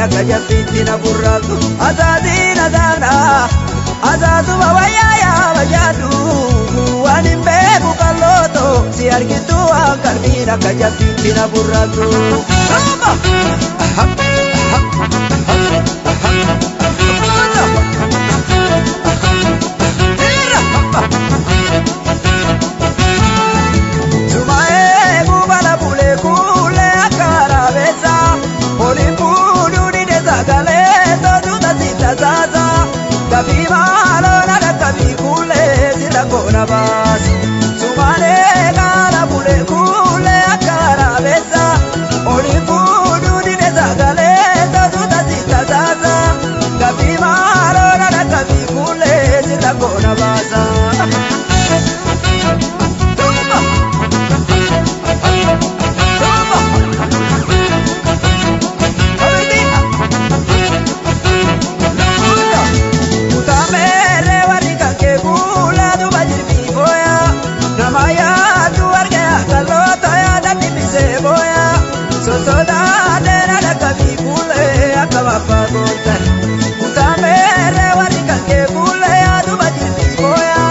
Akka jabbiitti na burraatu. Asaatiin asaana asaasuma wayyaa yaa bajaadu waan hin beeku kallooto si argitu waan qalbiin akka jabbiitti na burraatu. Sumaa'ee bubala bulee kuulee akka waraabessa oliin fuudhuu dide sagalee tootuta si tasaasa gaaffii maaloo na dhaqqabii kuulee sirra koona baasa. Sumaa'ee kaala bulee kuulee akka waraabessa oliin fuudhuu dide sagalee tootuta si tasaasa gaaffii maaloo na dhaqqabii kuulee sirra koona baasa. Kutameere warri kan kee kuula duuba jirbii booya nama yaadu argaa kalloota yaada dhibbisee booya sosodaadheera dhaqabii kuulee akka babbaa goota. Kutameere warri kan kee kuula duuba jirbii booya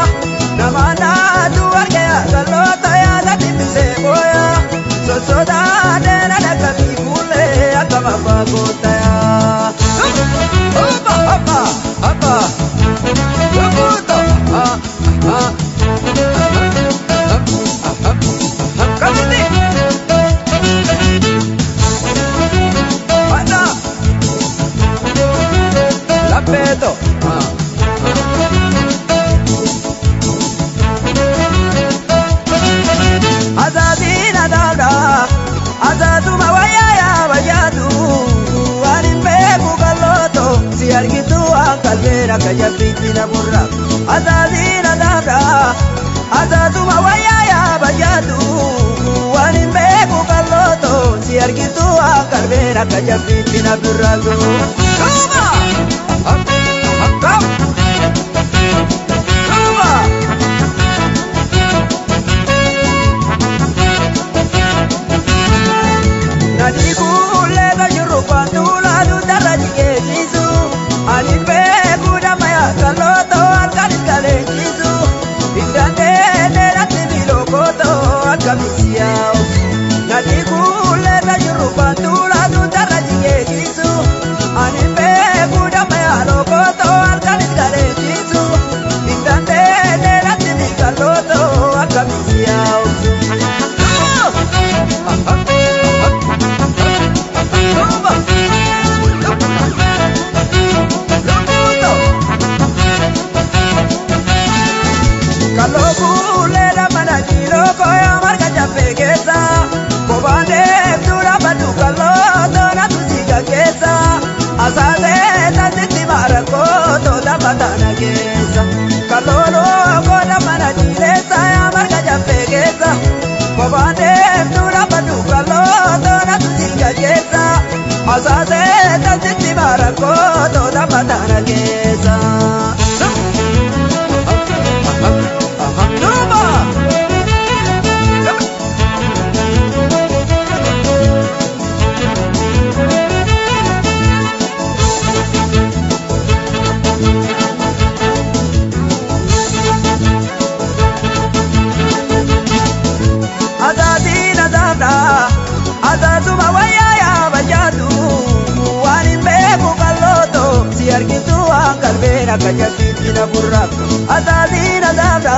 nama yaadu argaa kalloota yaada dhibbisee booya sosodaadheera dhaqabii kuulee akka babbaa goota. Hoppa hoppa hoppa. Lukuto. Ah, ah. Kabiti. Wada. Lapeto. Ah. Azadina dada, azaduma wayaya wayadu, waan hin beeku kalooto, si argitu waan kalbeera kajabbiitti na burra. Azadina dada, azaduma wayaya wayadu, waan hin beeku kalooto, si argitu waan kalbeera kajabbiitti na burra. Kuma! Kam! Kuma! Nadi kuulee ka shurrubbaan tuulaa duddarra jikeessisu. Ani beeku damaya kallootoo halkan iskaleechisu. Hindandee dheeratti miilokotoo akka misiyaa'u. Nadi kuulee ka shurrubbaan tuulaa duddarra jikeessisu. Ani beeku damaya lokotoo halkan iskaleechisu. Hindandee dheeratti miikallootoo akka misiyaa'u. Kalookulee mana jiiloo koyaa marga jabbee keessa kophaan deemtuudha baddu kaloo toona tusiika keessa asaasee tasitti maarakoo toota mataana keessa kalooloo koda mana jiileessa yaa marga jabbee keessa kophaan deemtuudha baddu kaloo toona tusiika keessa asaasee tasitti maarakoo toota mataana keessa. Duuba! Azaatiin azaadha, azaazuma wayyaa yaa bajaadu, waan hin beeku kallooto, si argitu waan qalbeen akka jabbiitti na burraaqu. Azaatiin azaadha,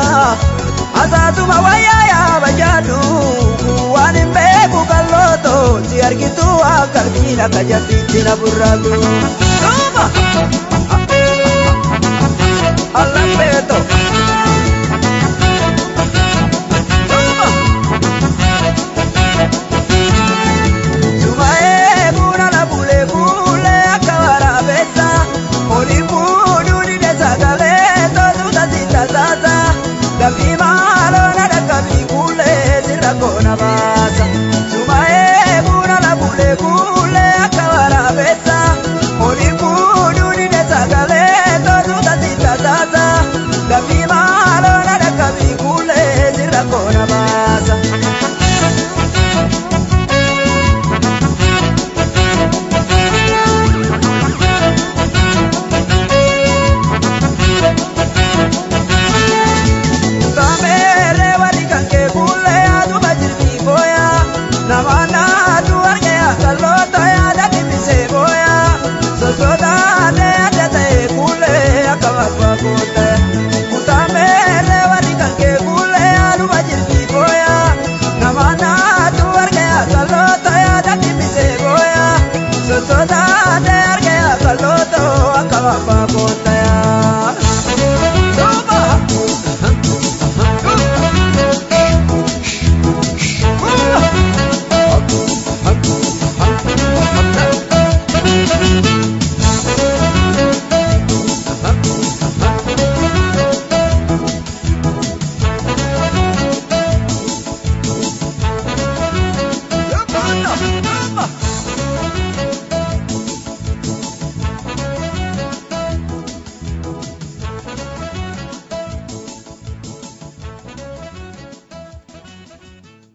azaazuma wayyaa yaa bajaadu, waan hin beeku kallooto, si argitu waan qalbiin akka jabbiitti na burraaqu. Duuba! Allambeeto! Duuba! Sumaa'ee buna la bulee bulee akka waraabessa oli fuudhuu dide sagalee tootu tasi tasaasa dafii maaloo na dhaqqabii kuulee sirra koona baasa. Sumaa'ee buna la bulee bulee akka waraabessa oli fuudhuu dide sagalee tootu tasi tasaasa dafii. Sosodaadhe.